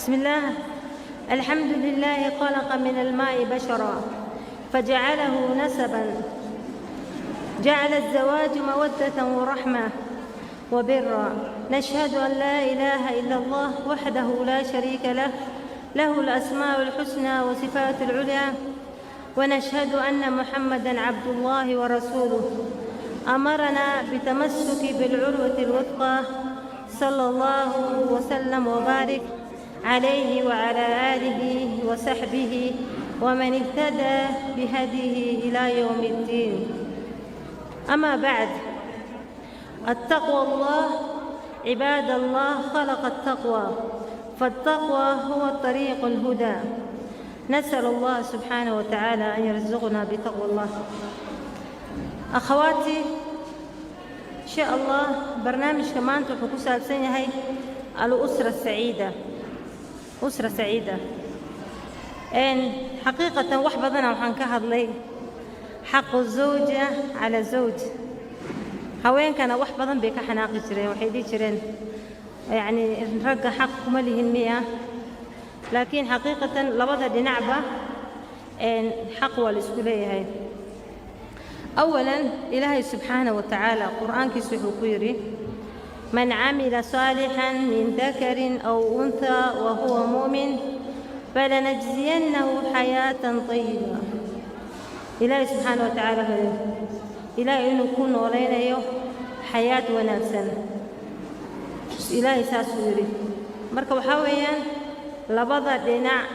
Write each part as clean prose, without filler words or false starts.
بسم الله. الحمد لله خلق من الماء بشرا فجعله نسبا، جعل الزواج مودة ورحمة وبرا. نشهد أن لا إله إلا الله وحده لا شريك له، له الأسماء الحسنى وصفات العليا، ونشهد أن محمدا عبد الله ورسوله، أمرنا بتمسك بالعروة الوثقى، صلى الله وسلم وبارك عليه وعلى آله وصحبه ومن اهتدى بهديه إلى يوم الدين. أما بعد، التقوى الله. عباد الله، خلق التقوى، فالتقوى هو الطريق الهدى. نسأل الله سبحانه وتعالى أن يرزقنا بتقوى الله. أخواتي، إن شاء الله barnaamijka maanta wuxuu ku saabsan yahay الأسرة السعيدة. أسرة سعيدة. Xaqiiqatan wax badana waxaan ka hadlay حق الزوجة على الزوج. Haweenkana wax badan bay ka xanaaqi jireen, waxay dhihi jireen yacni ragga xaq kuma lihin miya? Laakiin xaqiiqatan labada dhinacba xaq waa la isku leeyahay. Awalan, Ilaahay subxaanaه wa tacaala Qur'aankiisu wuxuu ku yidhi: من عمل صالحا من ذكر أو أنثى وهو مؤمن فلنجزينه حياة طيبة. Ilaahay subxaana wa tacaala wuxuu Ilaahay inuu ku noolaynayo xayaad wanaagsan. Ilaahay saasuu yidhi. Marka waxaa weeyaan labada dhinac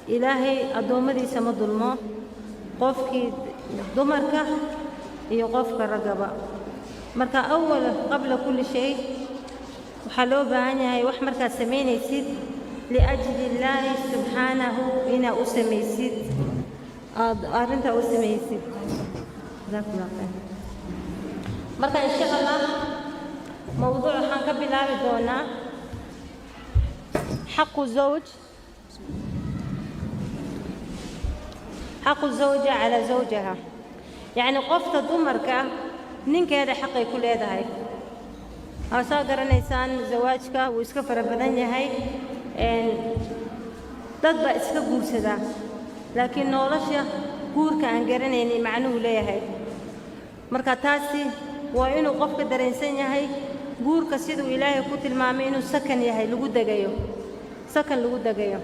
Ilaahay addoommadiisa ma dulmo, qofkii dumarka iyo qofka raggaba. Marka أول قبل كل شيء waxaa loo baahan yahay wax markaad samaynaysid لأجل الله سبحانه inaa u samaysid, aad arrintaa u samaysid. Jazakum Allah khayr. Marka insha Allah mowduuc waxaan ka bilaabi doonaa حق الزوج، حق الزوجة على زوجها، yacni qofta dumarka ninkeeda xaqay ku leedahay. Waa soo garanaysaan, zawaajka wuu iska fara badan yahay, dad baa iska guursadaa, laakiin nolosha guurka aan garanaynin macnuhu leeyahay. Marka taasi waa inuu qofka dareensan yahay guurka siduu Ilaahay ku tilmaamay inuu sakan yahay, lagu degayo, sakan lagu degayo.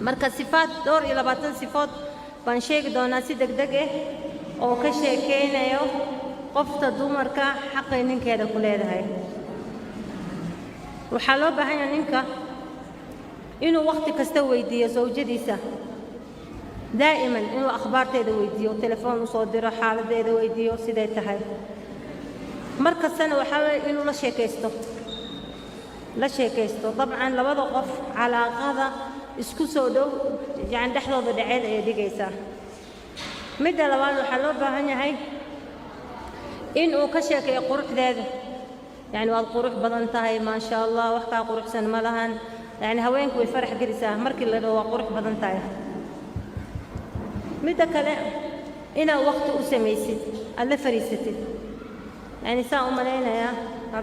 Marka sifaad dhowr iyo 20 sifood baan sheegi doonaa si degdeg ah oo ka sheekaynayo qofta dumarka xaqay ninkeeda ku leedahay. Waxaa loo baahan yahay ninka inuu wakhti kasta weydiiyo sawjadiisa, daa'iman inuu akhbaarteeda weydiiyo, telefoon u soo diro, xaaladdeeda weydiiyo, siday tahay. Mar kastana waxaa weeye inuu la sheekaysto, la sheekaysto. Dabcan labada qof calaaqada isku soo dhow, yacni dhexdooda dhaceed ayay dhigaysaa. Midda labaad, waxaa loo baahan yahay in uu ka sheekeeyo quruxdeeda, yacni waad qurux badan tahay, maasha Allah, wax kaa quruxsan ma lahan. Yacni haweenku way farax gelisaa markii la dhaho waa qurux badan tahay. Midda kale, inaad waqti u samaysid, aad la fadhiisatid. Yacni saa u malaynayaa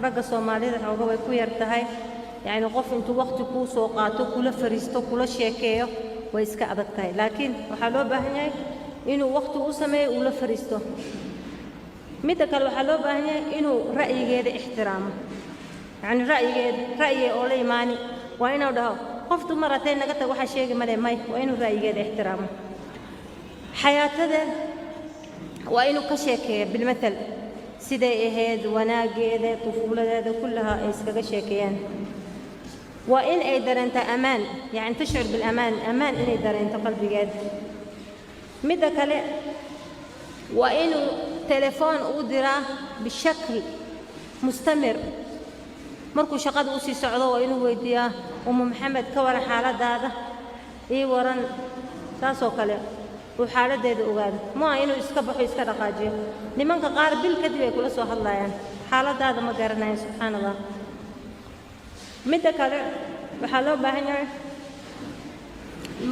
ragga Soomaalida xooga way ku yar tahay, yacni qof intuu waqti kuu soo qaato, kula fadhiisto, kula sheekeeyo, way iska adag tahay. Laakiin waxaa loo baahan yahay inuu waqti u sameeyo, uu la fadhiisto. Midda kale, waxaa loo baahan yahay inuu ra'yigeeda ixtiraamo, yacni ra'yigeeda, ra'yiga oo la imaani waa inuu dhaho qof dumar hatay naga tag, waxaa sheegi male may, waa inuu ra'yigeeda ixtiraamo. Xayaatada waa inuu ka sheekeeyo, bilmathal siday ahayd, wanaaggeeda, tufuuladeeda, kullaha ay iskaga sheekeeyaan. Waa in ay dareento amaan, yacni تشعر بالأمان, amaan inay dareento qalbigeeda. Midda kale, waa inuu telefoon u diraa بشكل مستمر. Markuu shaqada usii socdo waa inuu weydiiyaa: "Umu Maxamed, ka waran xaaladaada? Ii waran." Saasoo kale uu xaaladdeeda ogaado. Ma aha inuu iska baxo, iska dhaqaajiyo. Nimanka qaar bil kadib ay kula soo hadlayaan, xaaladaada ma garanayan, subxaan Allah. Midda kale, waxaa loo baahan yahay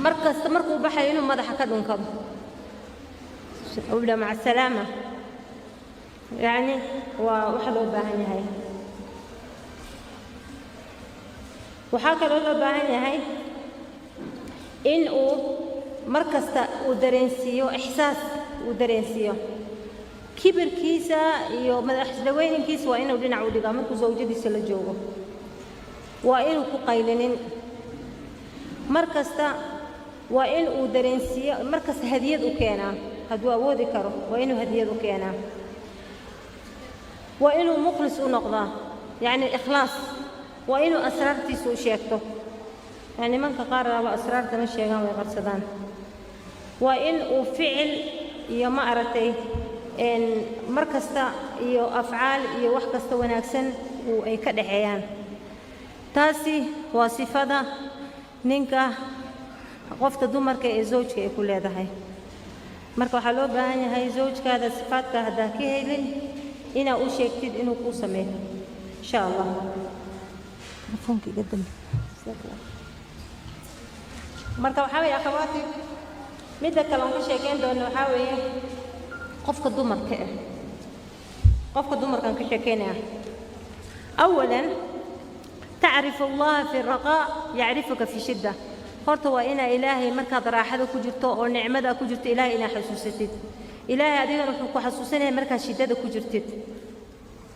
mar kasta markuu baxayo inuu madaxa ka dhunkado, uu مع السلامة. Yacni waa waxa loo baahan yahay. Waxaa kaloo loo baahan yahay in uu mar kasta uu dareensiiyo ixsaas, uu dareensiiyo kibirkiisa iyo madaxdaweyninkiisa. Waa inuu dhinac u dhigaa markuu zawjadiisa la joogo, waa inuu ku qaylinin mar kasta, waa in uu dareensiiyo mar kasta, hadiyad u keenaa hadduu awoodi karo, waa inuu hadiyad u keenaa. Waa inuu mukhlis u noqdaa, yacni ikhlaas, waa inuu asraartiisa u sheegto. Yani nimanka qaar aba asraarta ma sheegaan, way qarsadaan. Waa in uu ficil iyo, ma aragtay, mar kasta iyo afcaal iyo wax kasta wanaagsan uu ay ka dhaxeeyaan. Taasi waa sifada ninka qofta dumarka ee zawjka ay ku leedahay. Marka waxaa loo baahan yahay zawjkaada sifaadka haddaa ka helin inaa u sheegtid inuu kuu sameeyo, insha Allah. Telefoonka iga dambe. Marka waxaa weeye, akhawaati, midda kale oon ka sheekeyn doono waxaa weeye qofka dumarka ah. Qofka dumarkaan ka sheekeynaya. أولا تعرف الله في الرخاء يعرفك في شدة. Horta waa inaa Ilaahay markaad raaxada ku jirto oo nicmada ku jirto Ilaahay inaa xasuusatid. Ilaahay adigana wuxuu ku xasuusanaya markaad shiddada ku jirtid.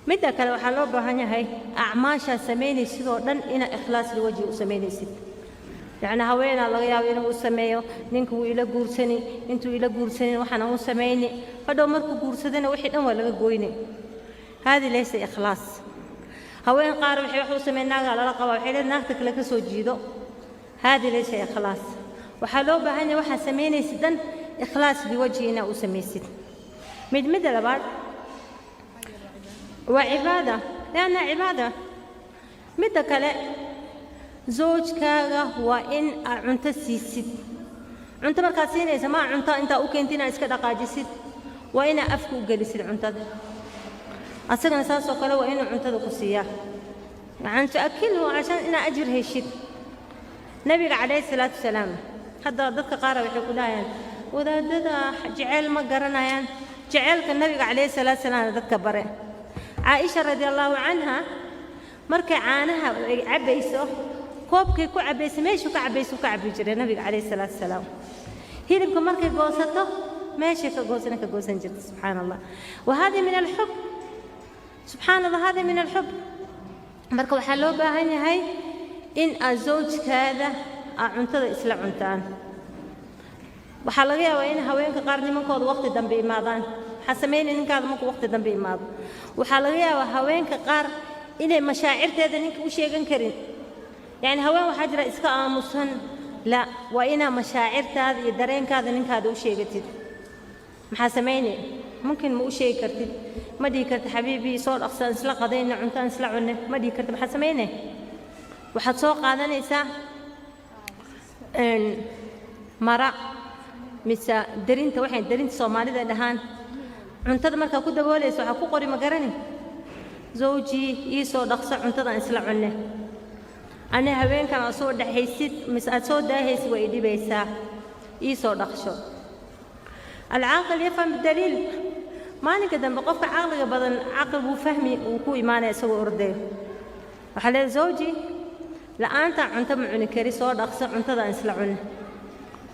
Midda kale, waxaa loo baahan yahay acmaashaad samaynaysid oo dhan inaa ikhlaas liwajhi u samaynaysid. Yacni haweenaa laga yaabo inuu u sameeyo ninka wuu ila guursani, intuu ila guursanin waxaan u samayni, hadhow markuu guursadana wixii dhan waa laga goyni. هذه ليس إخلاص. Haween qaar waxay wax u sameyn, naagaa lala qabaa, waxay leedahay naagta kale ka soo jiido. هذه ليس إخلاص. Waxaa loo baahan yahay waxaad samaynaysid dhan ikhlaas liwajhi inaa u samaysid. Midda labaad waa cibaada, لأنها cibaada. Midda kale, zawjkaaga waa in aad cunto siisid. Cunto markaad siinaysa, maa cunto intaa u keentid inaad iska dhaqaajisid, waa inaa afka u gelisid cuntada. Asagana saasoo kale waa inuu cuntada ku siiyaa, yani تأكله عشان inaa ajir heshid. Nabiga calayhi salaatu wasalaam, hadda dadka qaara waxay ku dhahayaan wadaadada jeceyl ma garanayaan. Jeceylka nabiga calayhi salaatu wasalaam dadka bare. Caaisha radi Allahu canha markay caanaha ay cabbayso, koobkay ku cabbayso, meeshuu ka cabbayso ka cabbi jiray nabiga calayhi salaatu wasalaam. Hilibka markay goosato, meeshay ka goosana ka goosan jirta. Subxaan Allah, وهذه من الحب. Subxaan Allah, هذا من الحب. Marka waxaa loo baahan yahay in aad zawjkaada aad cuntada isla cuntaan. Waxaa laga yaabaa in haweenka qaar nimankooda waqti dambe imaadaan. Waxaa samaynaya ninkaada markuu waqti dambe imaado? Waxaa laga yaabaa haweenka qaar inay mashaacirteeda ninka u sheegan karin. Yacni haween waxaa jira iska aamusan. La, waa inaa mashaacirtaada iyo dareenkaada ninkaada u sheegatid. Maxaa samaynay? Mumkin ma u sheegi kartid, ma dhihi kartid xabiibii soo dhaqsaan isla qadayna, cuntaan isla cunne, ma dhihi kartid. Maxaa samaynay? Waxaad soo qaadanaysaa mara mise darinta, waxay darinta Soomaalida dhahaan. Cuntada markaa ku daboolaysa waxaa ku qori, ma garani, zawjii ii soo dhaqso, cuntadan isla cunne. Ani haweenkan aad soo dhexaysid mise aad soo daahaysid waa i dhibaysaa, ii soo dhaqsho. العاقل يفهم بالدليل. Maalinka dambe qofka caqliga badan caqli buu fahmi, uu ku imaanaya isagoo ordayo. Waxaa leedahay zawji, la'aanta cunto ma cuni kari, soo dhaqso, cuntada aan isla cunne.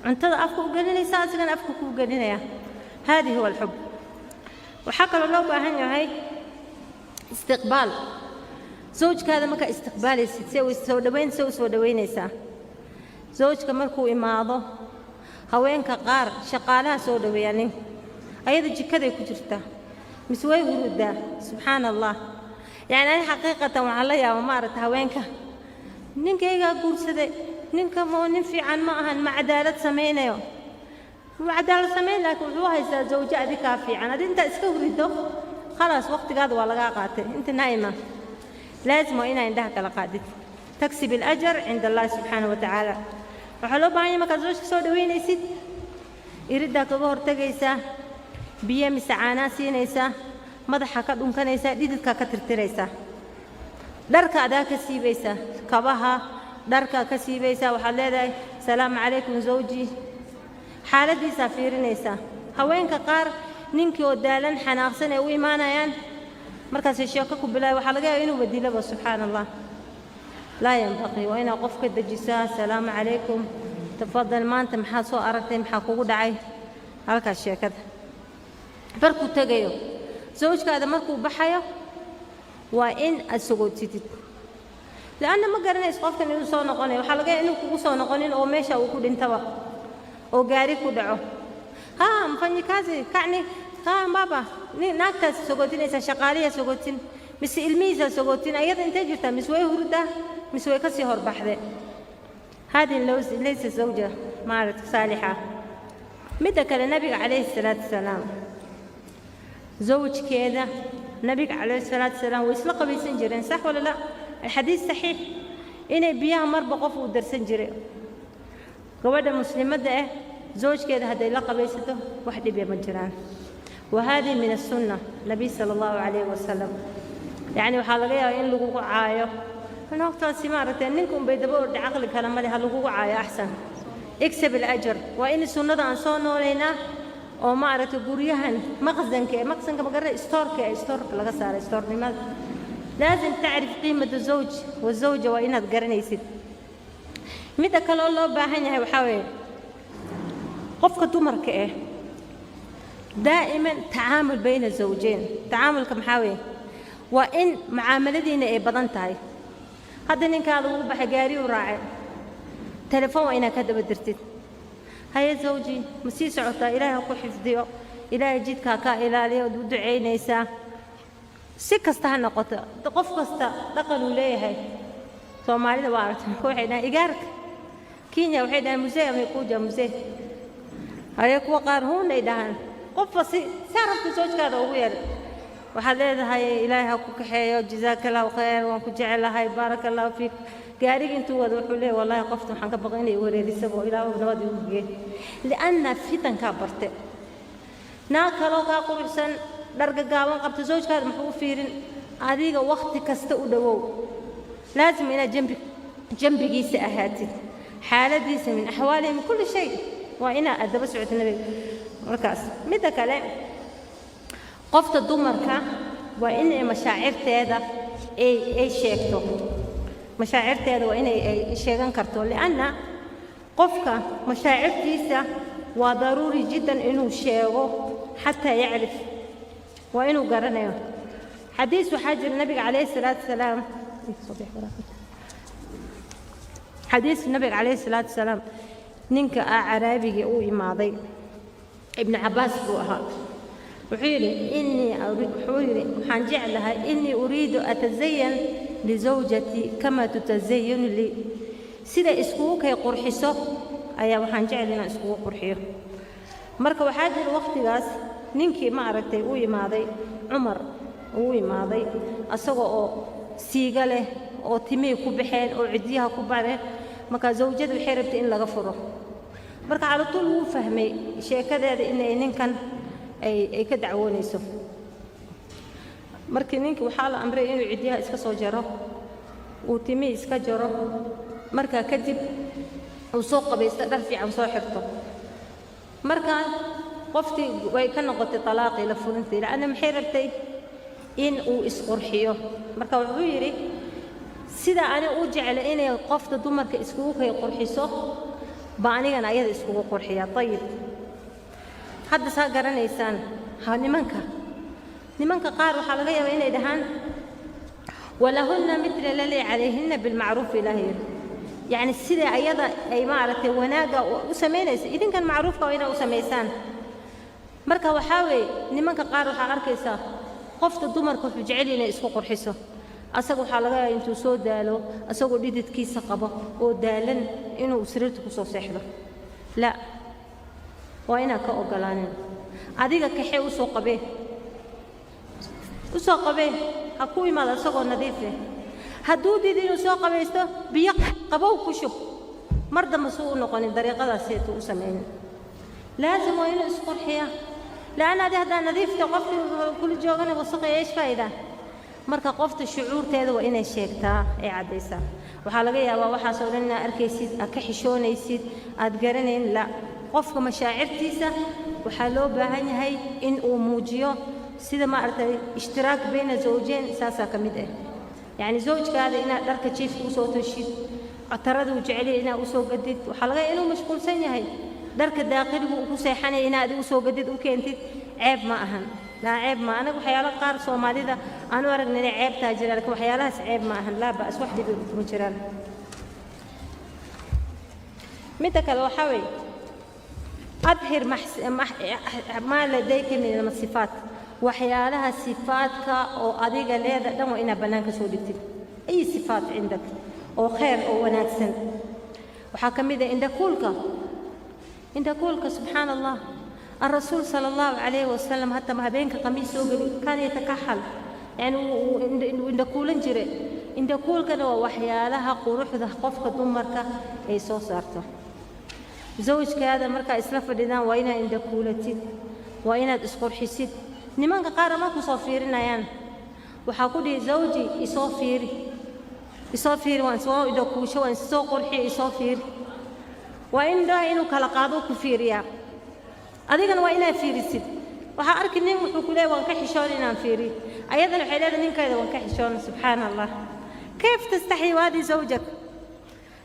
Cuntada afka u gelinaysa, asigana afka kuu gelinaya. هذه هو الحب. Waxaa kaloo loo baahan yahay istiqbaal. Zawjkaada markaa istiqbaalaysid, si uu soo dhowayn, si u soo dhowaynaysaa zawjka markuu imaado? Haweenka qaar shaqaalaha soo dhoweeyaa, ninka ayada jikaday ku jirtaa mise way hurudaa. Subxaan Allah. Yacni ani xaqiiqatan waxaan la yaaba, maaragta, haweenka ninkaygaa guursaday, ninka mo nin fiican ma ahan, ma cadaalad samaynayo. Wuu cadaalad samayn, laakiin wuxuu haystaa zawjo adi kaa fiican. Adi intaa iska hurido, khalaas, waqtigaada waa lagaa qaatay. Inta naa'ima laazim waa inaa indhaha kala qaadid. تكسب الأجر عند الله سبحانه وتعالى. Waxaa loo baahan yahay markaad zawjka soo dhowaynaysid, iriddaa kaga hortegaysaa, biyo mise caanaa siinaysaa, madaxa ka dhunkanaysaa, dhididkaa ka tirtiraysaa, dharka adaa ka siibaysaa, kabaha dharkaa ka siibaysaa. Waxaad leedahay salaamu calaykum zawji. Xaaladdiisaa fiirinaysaa. Haweenka qaar ninkii oo daalan, xanaaqsan ay u imaanayaan, markaasay sheeko ku bilaabay, waxaa laga yaaba inuu badilaba. Subxaana Allah. Laa yanbaqii. Waa inaad qofka dejisaa. Asalaamu calaykum, tafadal, maanta maxaad soo aragtay? Maxaa kugu dhacay? Halkaas sheekada. Markuu tegayo zawjkaada, markuu baxayo, waa in aad sagootidid, lianna ma garanayso qofkan inuu soo noqonayo. Waxaa laga yaaba inuu kugu soo noqonin oo meesha uu ku dhintaba oo gaari ku dhaco. Ha mfanyikazi kacni ha baba, naagtaas sogootinaysaa, shaqaaliyaa sogootin mise ilmihiisaa sogootin. Ayada intay jirtaa? Mise way hurdaa mise way ka sii horbaxde? هذه ليس زوجة maaragta saalixa. Midda kale, nabiga calayhi salaatu wasalaam zawjkeeda, nabiga calayhi salaatu wasalaam way isla qabaysan jireen, sax wala la? Alxadiis saxiix, inay biyaha marba qof uu darsan jiray. Gabadha muslimadda ah zawjkeeda hadday la qabaysato, wax dhibe ma jiraan. وهذه من السنة النبي صلى الله عليه وسلم. يعني waxaa laga yaabaa in lagugu caayo naagtaasi, maaragtay, ninka unbay daba ordha, caqli kale male. Ha lagugu caayo, axsan, اكسب الأجر. Waa in sunnada aan soo noolaynaa oo maaragtay guryahan maqsanka ee maqsanka magara istoorka ee istoorka laga saaray istoornimada. لازم تعرف قيمة الزوج والزوجة, waa inaad garanaysid. Midda kale oo loo baahan yahay waxaa weeye, qofka dumarka ah دائما تعامل بين الزوجين. تعاملka maxaa weeye? Waa in mucaamaladiina ay badan tahay. Hadda ninkaada uu baxay, gaari u raacay, telefoon waa inaad ka daba dirtid: haye zawji, ma sii socotaa? Ilaahay ha ku xifdiyo, ilaahay jidka ha kaa ilaaliyo. Waad u ducaynaysaa. Si kasta ha noqoto, qof kasta dhaqan uu leeyahay. Soomaalida waa aragtay, waxay dhahaan igaarka. Kenya waxay dhahaan mzee, amekuja mzee. Haye, kuwa qaar huunay dhahaan. Qofba si saa rabta zawjkaada ugu yeer. Waxaad leedahay: ilaahay ha ku kaxeeyo, jazaaka allahu khayr, waan ku jecelahay, baaraka allahu fiik. Gaariga intuu wado wuxuu leeyahay: wallahi qofta waxaan ka baqay inay wareerisabo, ilaahu nabad igu gee. Lianna fitankaa barte. Naag kaloo kaa quruxsan, dhar gagaaban qabta, zawjkaada muxuu u fiirin? Adiga wakhti kasta u dhowow. Laazim inaad jambi jambigiisa ahaatid, xaaladiisa, min axwaalihi, min kulli shay, waa inaa aad daba socoto nabiga markaas. Midda kale, qofta dumarka waa inay mashaacirteeda ay sheegto. Mashaacirteeda waa inay ay sheegan karto, lianna qofka mashaacirtiisa waa daruuri jiddan inuu sheego, xataa yacrif, waa inuu garanayo. Xadiis waxaa jira nabiga calayhi salaatu wasalaam, xadiis nabiga calayhi salaatu wasalaam, ninka caraabiga uu imaaday, Ibnu Cabbaas buu ahaa. Wuxuu yidhi inii, wuxuu yidhi: waxaan jeclahay, إني أريد أتزين لزوجتي كما تتزين لي. Sida iskugu kay qurxiso ayaa waxaan jecel inaan iskugu qurxiyo. Marka waxaa jira wakhtigaas ninkii, ma aragtay, uu imaaday Cumar, uu imaaday asagoo oo siiga leh oo timihii ku baxeen oo cidyaha ku bareen. Marka zawjada waxay rabtay in laga furo. Marka calatuul wuu fahmay sheekadeeda inay ninkan ay ka dacwoonayso. Markii ninkii waxaa la amray inuu cidyaha iska soo jaro, uu timihii iska jaro, markaa kadib uu soo qabaysto, dhar fiican soo xirto. Markaa qoftii way ka noqotay talaaqii, la furintii, la'anna maxay rabtay? In uu isqurxiyo. Marka wuxuu yidhi: sida ani u jecla inay qofta dumarka iskugu kay qurxiso ba anigana ayada iskugu qurxiya. Ayib, hadda saa garanaysaan ha nimanka qaar waxaa laga yaabaa inay dhahaan: ولهن مثل الذي عليهن بالمعروف. Ilaahay yacni sida ayada ay, maaragtay, wanaagga u samaynaysa, idinkan macruufka waa inaa u samaysaan. Marka waxaa weeye, nimanka qaar waxaa arkaysaa qofta dumarka wuxuu jecel inay isku qurxiso. Asaga waxaa laga yaabaa intuu soo daalo, asagoo dhididkiisa qabo oo daalan, inuu sariirta ku soo seexdo. La, waa inaan ka ogolaanin. Adiga kaxee, u soo qabee, u soo qabee, ha ku imaado isagoo nadiife. Hadduu diido inuu soo qabaysto, biyo qabow ku shub, mar dambe suu u noqonin dariiqadaaseetu u samaynin. Laazim waa inuu isqurxiyaa, لأن adi haddaa nadiifta, qofkii kula joogana wasaqaya, ايش faa'iida? Marka qofta shucuurteeda waa inay sheegtaa, ay caddaysaa. Waxaa laga yaabaa waxaasoo dhan inaad arkaysid, aad ka xishoonaysid, aad garanayn. La, qofka mashaacirtiisa waxaa loo baahan yahay in uu muujiyo, sida, maaragtay, اشتراك بين زوجين, saasaa ka mid ah. Yacni zawjkaada inaad dharka jiifka usoo toshid, catarada uu jecel yahay inaad usoo gadid. Waxaa laga yaabaa inuu mashquulsan yahay, dharka daaqiligu uu ku seexanaya inaad usoo gadid, u keentid, ceeb ma ahan. Laa, ceeb ma. Anaga waxyaalo qaar Soomaalida aan u aragna inay ceebtaa jiraan, laakiin waxyaalahaas ceeb ma ahan. Laa ba'as, wax dhibi kuma jiraan. Midda kale waxaa weeye أظهر ما لديك من الصفات. Waxyaalaha sifaadka oo adiga leeda dhan waa inaad bannaanka soo dhigtid. أي صفات عندك oo khayr oo wanaagsan. Waxaa ka mid ah indhakuulka. Indhakuulka, subxaana Allah, الرسول صلى الله عليه وسلم حتى ما habeenka qamiis soo geli كان يتكحل, yani wuu indhakuulan jire. Indhakuulkana waa waxyaalaha quruxda qofka dumarka ay soo saarto. Zawjkaada markaa isla fadhidaan waa inaad indhakuulatid, waa inaad isqurxisid. Nimanka qaar ma ku soo fiirinayaan. Waxaa ku dhihi: "Zawji, isoo fiiri, isoo fiiri, waan soo indhakuusho, waan soo qurxiyo, isoo fiiri." Waa in indhaha inuu kala qaado, ku fiiriyaa. Adigana waa inaad fiirisid. Waxaa arki nin wuxuu ku leeyahay: "Waan ka xishoon inaan fiiriyo." Ayadana waxay leedahay: "Ninkeeda waan ka xishoon." Subxaana Allah, كيف تستحي وهذه زوجك?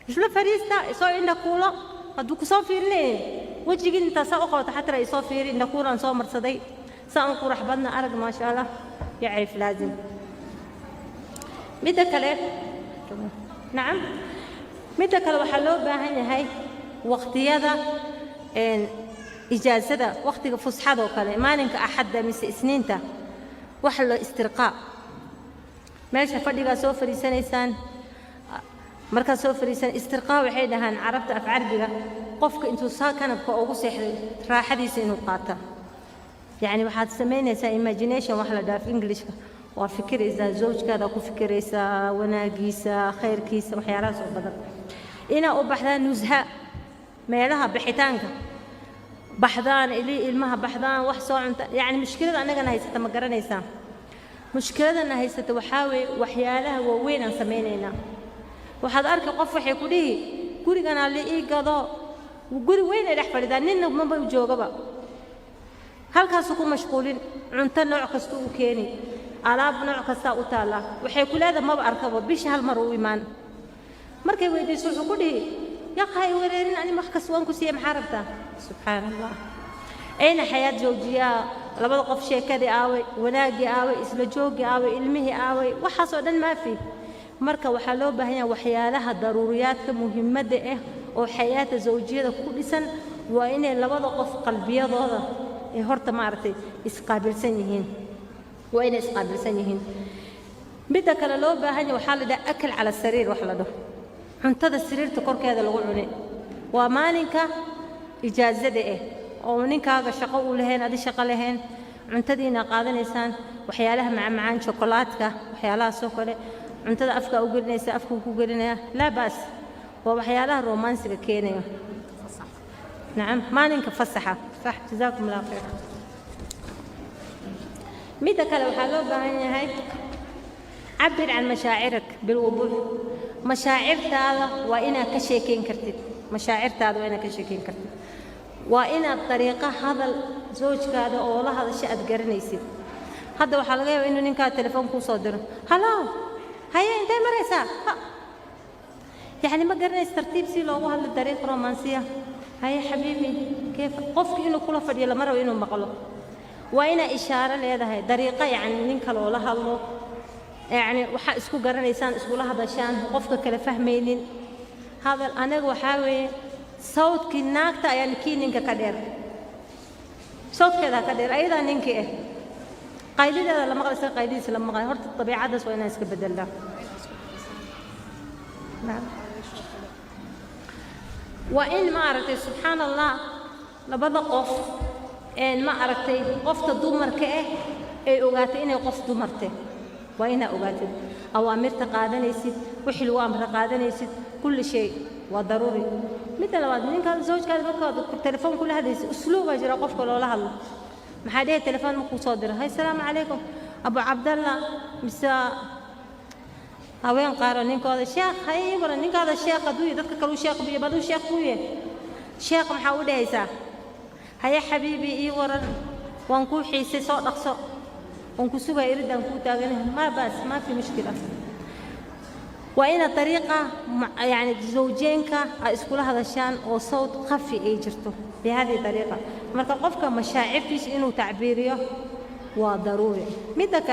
Isla fariista, isoo indhakuulo. Hadduu ku soo fiirinaynin, wejigii intaa saa u qabato, xataa isoo fiiri, indhakuulaan soo marsaday, saa un qurax badna arag, maasha Allah, يعرف لازم. Midda kale, nacam, midda kale waxaa loo baahan yahay waqtiyada ijaasada, waqtiga fusxadoo kale, maalinka Axadda mise Isniinta, wax la istirqaa meesha fadhigaa soo fadhiisanaysaan. Markaad soo fadhiisan, istirqaa waxay dhahaan Carabta af Carabiga, qofka intuu saa kanabka ugu seexday raaxadiisa inuu qaata. Yacni waxaad samaynaysaa imagination, wax la dhaaf Englishka, waa fikiraysaa, zawjkaada ku fikiraysaa, wanaagiisa, khayrkiisa, waxyaalahaas oo badan. Inaa u baxdaan nusha, meelaha bixitaanka baxdaan, ili ilmaha baxdaan, wax soo cunta. Yacni mushkilada annagana haysata ma garanaysaa? Mushkiladana haysata waxaa weeye waxyaalaha waaweyn aan samaynaynaa. Waxaad arki qof waxay ku dhihi: "Guriganaa la ii gado." Guri weyn ay dhex fadhidaa, ninna maba joogaba, halkaasuu ku mashquulin. Cunto nooc kasta u keeni, alaab nooc kastaa u taallaa. Waxay ku leedahay: "Maba arkaba, bisha hal mar u imaan." Markay weydiiso wuxuu ku dhihi: "Yaqa hay wareerin, ani wax kasta waan ku siiyey, maxaa rabtaa?" Subxaana Allah, ayna xayaat zawjiyaa? Labada qof sheekadii aaway, wanaaggii aaway, isla jooggii aaway, ilmihii aaway? Waxaas oo dhan maafi. Marka waxaa loo baahan yahay waxyaalaha daruuriyaadka muhiimadda ah oo xayaata zawjiyada ku dhisan waa inay labada qof qalbiyadooda ay horta maaragtay isqaabilsan yihiin, waa inay isqaabilsan yihiin. Midda kale loo baahan yahay waxaa la dhaha أكل على السرير, wax la dhaho cuntada sariirta korkeeda lagu cuni. Waa maalinka ijaasada ah oo ninkaaga shaqo uu lahayn, adi shaqo lahayn, cuntadiina qaadanaysaan, waxyaalaha macmacaan, chocolatka, waxyaalahaasoo kale, cuntada afkaa u gelinaysa, afkuu ku gelinaya, laa baas, waa waxyaalaha romansiga keenaya. Nacam, maalinka fasaxa, sax. جزاكم الله خير. Midda kale waxaa loo baahan yahay عبر عن مشاعرك بالوضوح. Mashaacirtaada waa inaad ka sheekayn kartid. Mashaacirtaada waa inaad ka sheekayn kartid. Waa inaad dariiqo hadal zawjkaada oo la hadasho aad garanaysid. Hadda waxaa laga yaabaa inuu ninkaa telefoon kuu soo diro: "Hello, haye, intee maraysaa?" Yacni ma garanaysa tartiib si loogu hadlo, dariiq romansiya. "Haye xabiibi, كيف?" Qofki inuu kula fadhiyo lama rabo inuu maqlo. Waa inaa ishaaro leedahay, dariiqo yacni ninka loola hadlo, yacni waxaa isku garanaysaan, iskula hadashaan, qofka kale fahmaynin hadal. Anaga waxaa weeye sawdkii naagta ayaa kii ninka ka dheer, sawdkeedaa ka dheer, ayadaa ninkii ah, qaylideeda la maqlay, isaga qaylidiisa la maqlay. Horta dabiicaddaas waa inaan iska beddelnaa. Nacam. Waa in ma aragtay, subxaan Allah, labada qof een ma aragtay, qofta dumarka ah ay ogaatay inay qof dumarte. Waa inaa ogaatid awaamirta qaadanaysid, wixii lagu amra qaadanaysid, kulli shay waa daruuri. Midda labaad, ninka zawjkaada markaad telefoon kula hadlaysid, usluubaa jira qofka loola hadlo. Maxaa dhihi telefoon markuu soo diro: "Hay, salaamu calaykum, Abu Cabdalla." Mise haween qaaro ninkooda "Sheekh, hay ii waran." Ninkaada sheekh hadduu yahay, dadka kaluu sheekh buye, baduu sheekh buu yahay. Sheekh maxaa u dhehaysaa? "Haye xabiibi, ii waran, waan kuu xiisay, soo dhaqso, waan ku sugaya, iridaan kuu taaganahay." Maa baas, maa fi mushkila. Waa ina dariiqa yani zawjeenka ay iskula hadashaan oo sawd khafi ay jirto bihadihi dariiqa. Marka qofka mashaacirtiisa inuu tacbiiriyo waa daruuri. Midda kale